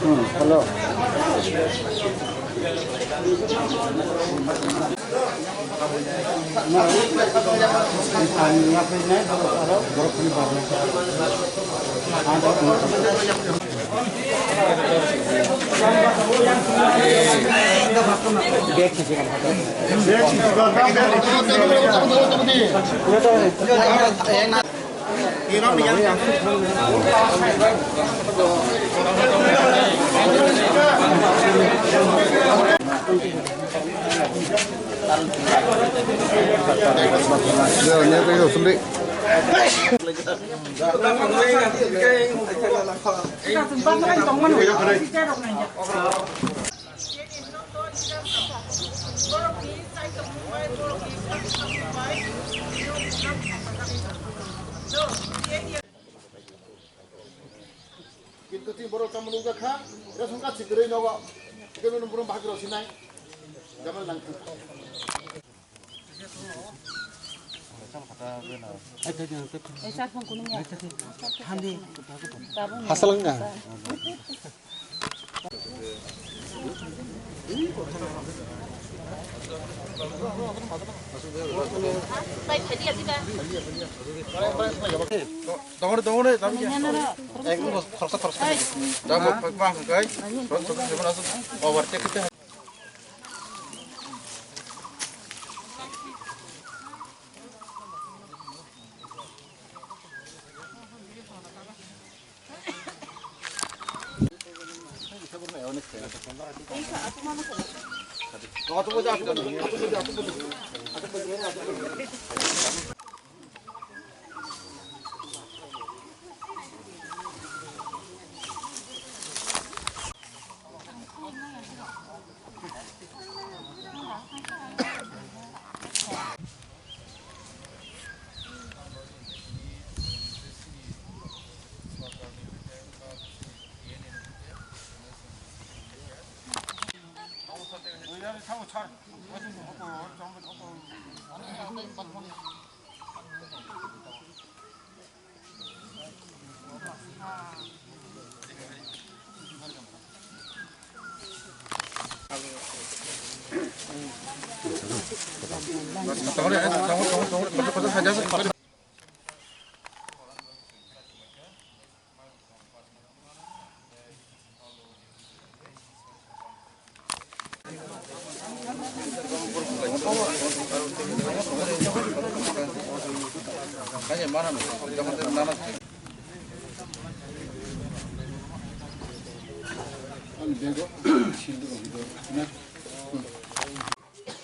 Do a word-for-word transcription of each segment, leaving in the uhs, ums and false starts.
Hmm, hello. Kintu tini borok tamo nukjakha, ration card si kwrwi nogo, khe bini borok bahai rw sinai, jamal nangkha. Hasalangka. Dongor, dongor, dami. Ekdom khoroksa, khoroksa. Damo, pang, kai. Khoroksa, khoroksa, khoroksa. Over, check, check.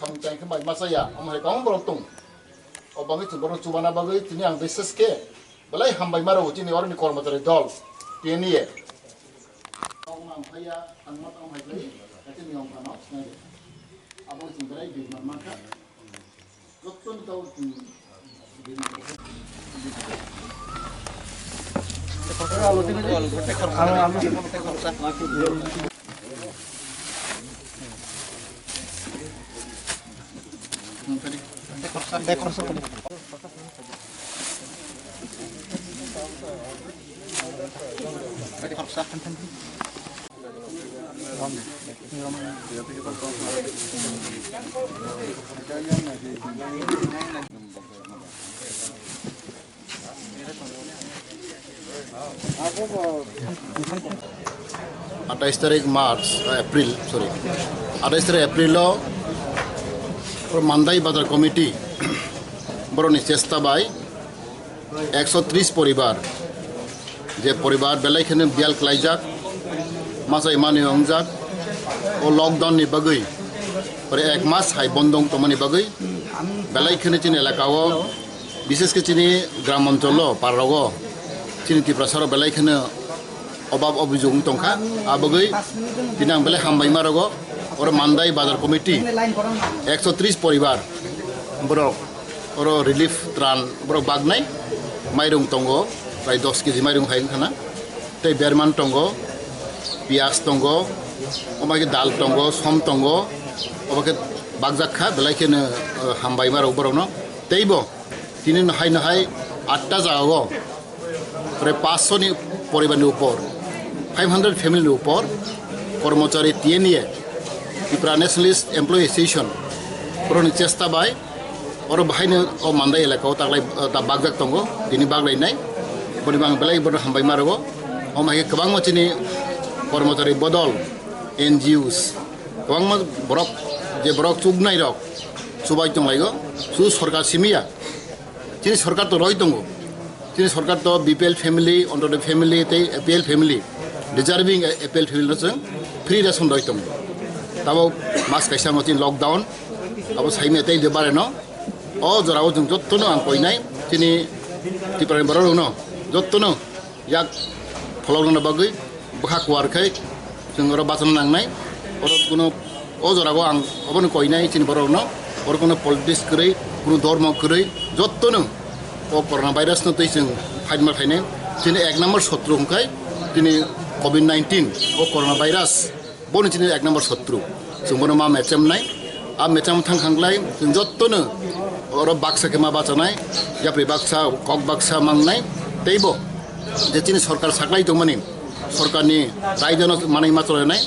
Samung tang khe mai masa ya, omo hai kwbangma borok tong. O bagwi chwng borok chubana bagwi tini ang bises khe belai hambai ma rwo chini oroni kormochari dol, P N A. Omo ang phaiya, ang ma tong hai bai, kati niyom phano sinai de. Abo chwng belai big man mankha. Jottoni tau chwng Atais tarik March, eh, April, sorry, atais tarik April o Mandai Bazar Committee borokni chesta bai ekso tris poribar, je poribar belai kheno biyal klaijak, machai manwi wngjak, o lockdown ni bagwi, pore ek mas hai bondo wng tongmani bagwi, belai kheno chini elaka o, bises khe chini gram onchol o, par rogo, chini Tiprasa rok belai kheno obab obijog wng tongkha, a bagwi tini ang belai hambai ma rogo, oro Mandai Bazar Committee ekso tris poribar borok. Oro relief tran borok bagnai, mairung tongo, prai dos keji mairung hai wngkha na, tei berman tongo, piyaj tongo, omo hai khe dal tongo, som tongo, obo khe bakjak kha, belai kheno, eh, hambai ma rok borokno. Teibo tini no hai no hai atta jagao Pore paanch sho ni poribar ni upor, five hundred family ni upor, kormochari T N A, Tipra Nationalist Employee Association, borokni chesta bai, oro bahaino o Mandai elaka o taklai, ta bakjak tongo, tini baklainai, boni bang belai bono hambai ma rogo, omo hai khe kwbangma chini kormochari bodol, N G Os, kwbangma borok, je borok chuknai rok, chubai tonglaio, su sorkar simi ya. Chini sorkar to roi tongo. Chini sorkar to B P L family, Antodoi family, tei A P L family, deserving A P L family no chwng free ration roi tongo. Tabo mas kaisa no chini lockdown, abo saimya tei de bare no. O jora o chwng jotto no ang koinai, chini Tripura ni borok rok no, jotto no yak pholokna bagwi bwkha kuar khai chwng oro bachana nangnai. Oro kuno o jorao ang obono koinai chini borokno, oro kuno politics kwrwi, kuno dhormo kwrwi, jottono o corona virus no twi chwng fight ma khainai. Chini ek number sotru hwnkhe chini covid nineteen, o corona virus. Boni chini ek number sotru. Chwng bono ma mechem nai. A mechem thang khanglai, chwng jottono oro baksa khe ma bachanai, yapri baksa, kok baksa mangnai, teibo je chini sorkar saklai tongmani, sorkarni raidano manwi ma cholainai,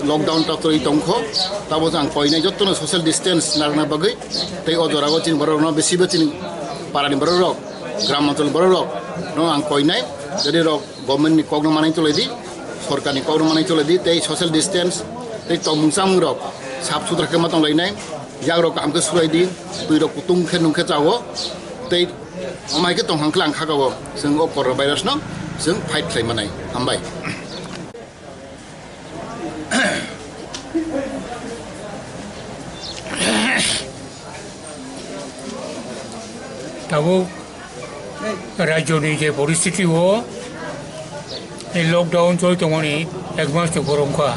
lockdown ta choli tongkho, tabo ang koinai jottono social distance narwkna bagwi, tei o jorao chini borokno bisibo chini parani borok rok, gram anchol borok rok no ang koinai, jadi rok Government ni kokno manwi chwlai di, sorkar ni kokno manwi chwlai di, tei social distance, tei tongmung chamung rok sap sutra khe ma tonglainai, yak rok kaham khe sulai di, twi rok kutung khe nung khe chao, tei omo hai khe tong hang khe ang kha o, chwng o corona virus no chwng fight khlai manai. Hambai. Tabuk rajyoni je poristiti o, ei lockdown choli tongmani ek mas ni borok wngkha.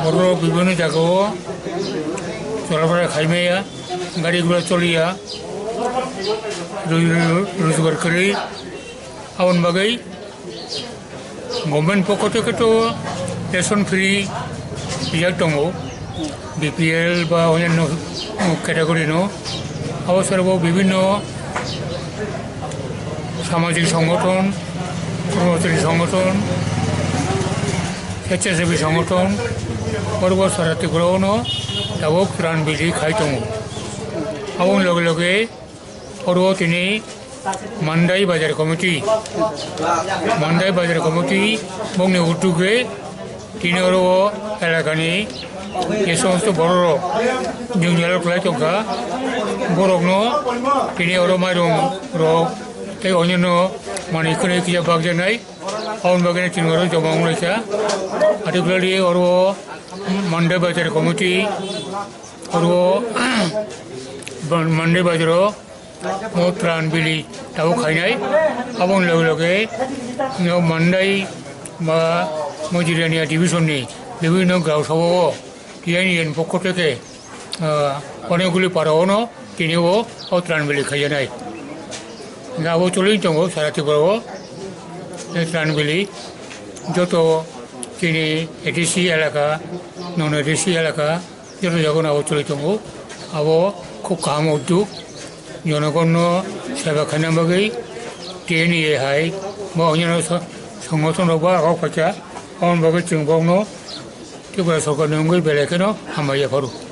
Borok bibhinno jagao cholaphala khaimaya, gari gura choliya, ro-, ro-, rojgar kwrwi, aboni bagwi Government pokho theke to ration free rijak tongo, B P L ba onyanno category no. Abo sara bo bibhinno samajik songothon, kormochari songothon, sechchasebi songothon, borok bo sara Tripura o no tabuk tran bili khai tongo. Aboni loge loge oro tini Mandai Bazar Committee, Mandai Bazar Committee bokni uddog bai tini oro o elakani je somosto borok rok jwngjal kwlai tongkha, borokno tini oro mairung rok tei onyanno manwi khwnwi kisa bakjaknai, aboni bagwi tini oro joma wnglaikha. Particularly oro o Mandai Bazar Committee, oro o Mandai Bazar o o tran bili tabuk khainai. Aboni loge loge no Mandai ba Mojirania division ni bibhinno grao sabha o T N A ni pokho theke, ah, onekguli para o no tini o, o tran bili khaijaknai. Abo choli tongo sara Tripura o, e tran bili joto chini A D C elaka, non A D C elaka, joto jaga no abo choli tongo. Abo khub kaham uddog, jonogon no seba khaina bagwi T N A hai ba onyanno sa-, Songothon rok bo agok phaikha, aboni bagwi chwng bokno Tripura sorkarni wngwi belai kheno hambai yapharo.